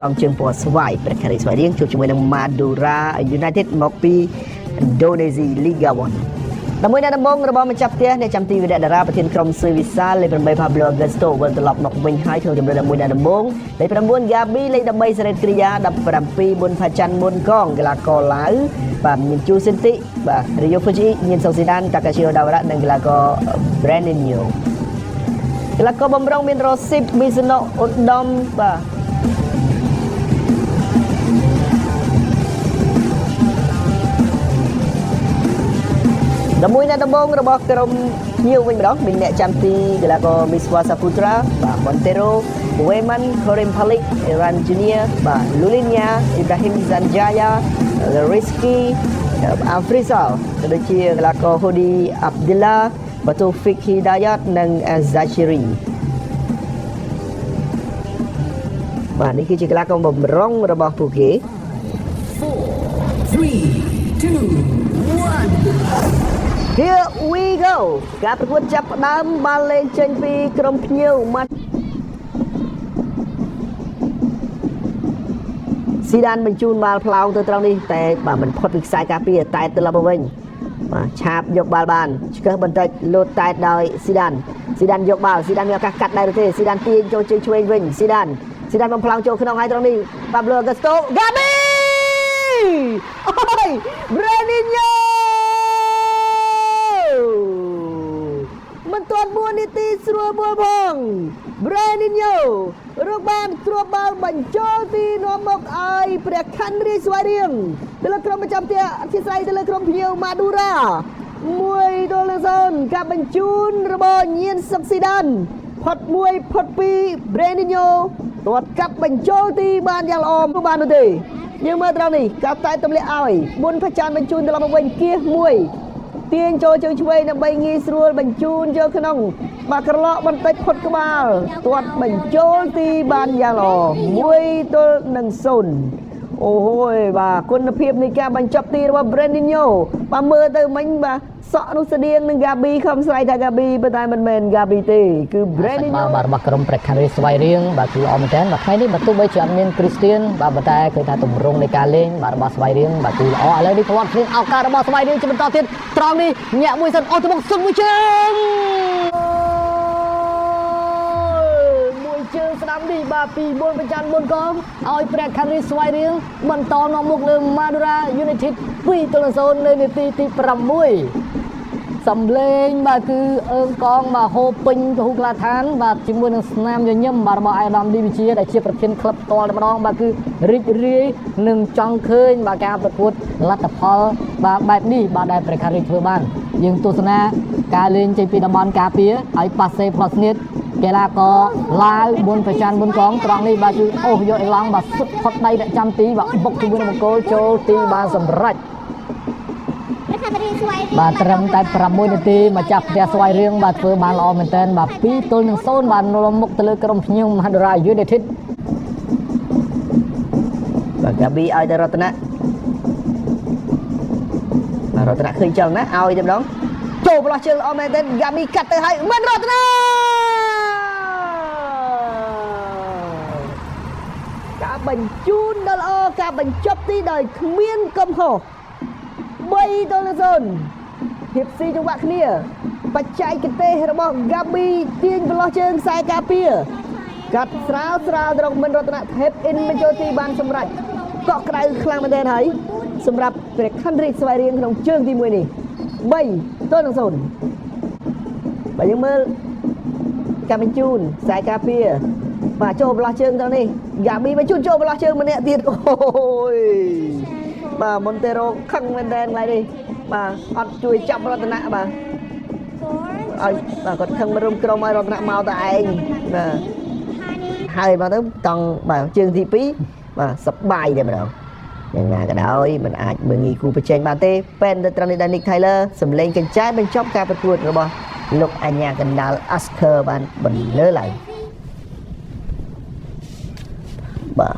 អង្គជើងពណ៌ស្វាយព្រះខេរិស្វាយរៀងជួបជាមួយនឹង Madura United មកពីឥណ្ឌូនេស៊ី Liga 1ដើម្បីអ្នកដំបងរបស់ម្ចាស់ផ្ទះអ្នកចាំទីវិរៈតារាប្រធានក្រុមស៊ឺវិសាលលេខ8 Pablo Augusto វិលត្រឡប់មកវិញហើយក្នុងជំរឿន11អ្នកដំបងលេខ9 Gabi លេខ13សេរិតគ្រីយ៉ា17ប៊ុនផាច័ន្ទមុនកងកីឡាករឡាវបាទមានជូសិនតិបាទ Rio Fuji មានសុកស៊ីដាន Takashi Odawara និងកីឡាករ Brandon កីឡាករបំរុងមានរ៉ូស៊ីបមីស៊ូណូឧត្តមបាទ ដល់មួយអ្នកដំបងរបស់ក្រុមភ្ញៀវវិញម្ដងមានអ្នកចាំទីកីឡាករមីស្វាសាពូត្រាបាទម៉ុនតេរ៉ូវេម៉ាន់ខូរិមផាលិកអេរ៉ានជូនីបាទលូលីនយ៉ាអ៊ីប្រាហ៊ីមហ្សាន់យ៉ាយ៉ារីស្គីអាហ្វ្រីសាល់ក៏ដូចជាកីឡាករហូឌីអាប់ឌីឡាបាតូហ្វិកហ៊ីដាយ៉ាតនិងអាហ្សាឈីរីបាទនេះគឺជាកីឡាករបំរុងរបស់ពួកគេ 3, 2, 1. Here we go ការប្រកួតចាប់ផ្ដើមបាល់លេងចេញពីក្រុមភ្ញៀវម៉ាត់ស៊ីដានបញ្ជូនបាល់ផ្លោងទៅត្រង់នេះតែបាទមិនផុតពីខ្សែការពារតែត្រឡប់មកវិញបាទឆាបយកបាល់បានឆ្កឹះបន្តិចលោតតែដោយស៊ីដានស៊ីដានយកបាល់ស៊ីដានមានឱកាសកាត់ដែរឬទេស៊ីដានទាញចូលជើងឆ្វេងវិញស៊ីដានស៊ីដានបំផ្លោងចូលក្នុងហើយត្រង់នេះប៉ាប្លូអាកាស្តូហ្គាប៊ីអូយប្រេនីញ៉ូ មិនទាន់4នាទីស្រួលមួយផងប្រេនីញ៉ូរកបានគ្រាប់បាល់បញ្ចូលទីនាំមកឲ្យព្រះខ័នរាជស្វាយរៀងទៅលើក្រុមប្រចាំផ្ទះអធិស្ឋានទៅលើក្រុមភ្ញៀវម៉ាឌូរ៉ា1-0ការបញ្ជូនរបស់ញៀនសុកស៊ីដានផុត1ផុត2ប្រេនីញ៉ូទាត់កាប់បញ្ចូលទីបានយ៉ាងល្អបាននោះទេយើងមើលត្រង់នេះកាប់តែទម្លាក់ឲ្យមុនផចានបញ្ជូនត្រឡប់មកវិញគៀសមួយ ទាញចូលជើងឆ្វេងដើម្បីងាយស្រួលបញ្ជូនយកក្នុងបាទក្រឡកបន្តិចផុតក្បាលទាត់បញ្ចូលទីបានយ៉ាងល្អ1-0អូហូយបាទគុណភាពនៃការបញ្ចប់ទីរបស់ Brandinho បាទមើលទៅមិញបាទសក់នោះស្តៀងនឹង Gabi ខំស្រ័យថា Gabi ប៉ុន្តែមិនមែន Gabi ទេគឺ Brandinho បាទរបស់ក្រុមព្រះខ័នរាជស្វាយរៀងបាទគឺល្អមែនទែនបាទថ្ងៃនេះបាទទោះបីជាអត់មានគ្រីស្ទៀនបាទប៉ុន្តែឃើញថាទម្រង់នៃការលេងបាទរបស់ស្វាយរៀងបាទគឺល្អឥឡូវនេះធាត់គ្នាឱកាសរបស់ស្វាយរៀងជាបន្តទៀតត្រង់នេះញាក់មួយសិនអស់ទៅមុខសុំមួយជើងមួយជើងស្ដាំនេះបាទពី4ប្រច័ន4កងឲ្យព្រះខ័នរាជស្វាយរៀងបន្តនាំមុខលើ Madura United 2-0នៅនាទីទី6 សំលេងបាទគឺអើងកងបាទហូរពេញពហុកីឡាដ្ឋានបាទជាមួយនឹងស្នាមញញឹមបាទរបស់អាយដាមឌីវិជាដែលជាប្រធានក្លឹបផ្ទាល់តែម្ដងបាទគឺរីករាយនឹងចង់ឃើញបាទការប្រកួតលទ្ធផលបាទបែបនេះបាទដែលព្រះខ័នរាជធ្វើបានយើងទស្សនាការលេងចេញពីតំបន់ការពារហើយប៉ាសេផ្លោះស្នៀតកីឡាករឡាវប៊ុនប្រច័នប៊ុនកងត្រង់នេះបាទគឺអូសយកអេឡង់បាទសុទ្ធផុតដៃអ្នកចាំទីបាទបុកជាមួយនឹងបង្គោលចូលទីបានសម្រេច បាទត្រឹមតែ6នាទីម្ចាស់ផ្ទះស្វាយរៀងបាទធ្វើបានល្អមែនទែនបាទ2-0បាទនាំមុខទៅលើក្រុមភ្ញៀវ Madura United បាទ Gabi ឲ្យទៅរតនៈបាទរតនៈឃើញចលណាឲ្យតែម្ដងចូលប្រឡោះជើងល្អមែនទែន Gabi កាត់ទៅហើយមិនរតនៈការបញ្ជូនដល់ល្អការបញ្ចប់ទីដោយគ្មានកំហុស3-0ភាពស៊ីចង្វាក់គ្នាបច្ចេកទេសរបស់ Gabi ទាញប្រឡោះជើងខ្សែការពារ កាត់ស្រាលស្រាលត្រង់មិនរតនៈថេបអ៊ីនបញ្ចូលទីបានសម្រេចកក់ក្ដៅខ្លាំងមែនទែនហើយសម្រាប់ព្រះខ័នរាជស្វាយរៀងក្នុងជើងទី1នេះ3-0បើយើងមើលការបញ្ជូនខ្សែការពារបាទចូលប្រឡោះជើងត្រង់នេះហ្គាប៊ីបញ្ជូនចូលប្រឡោះជើងម្នាក់ទៀតអូយបាទមុនតេរ៉ូខឹងមែនទែនកន្លែងនេះបាទអត់ជួយចាប់រតនៈបាទឲ្យបាទគាត់ខឹងមករុំក្រុមឲ្យរតនៈមកតែឯងបាទ ហើយមកទៅតង់បាទជើងទី2បាទសប្បាយតែម្ដងយ៉ាងណាក៏ដោយมันអាចមើលងាយគូប្រជែងបានទេពេនទៅត្រង់នេះដែរ Nick Taylor សម្លេងកញ្ចែបញ្ចប់ការប្រកួតរបស់លោកអញ្ញាកណ្ដាល Asker បានបន្លឺឡើងបាទ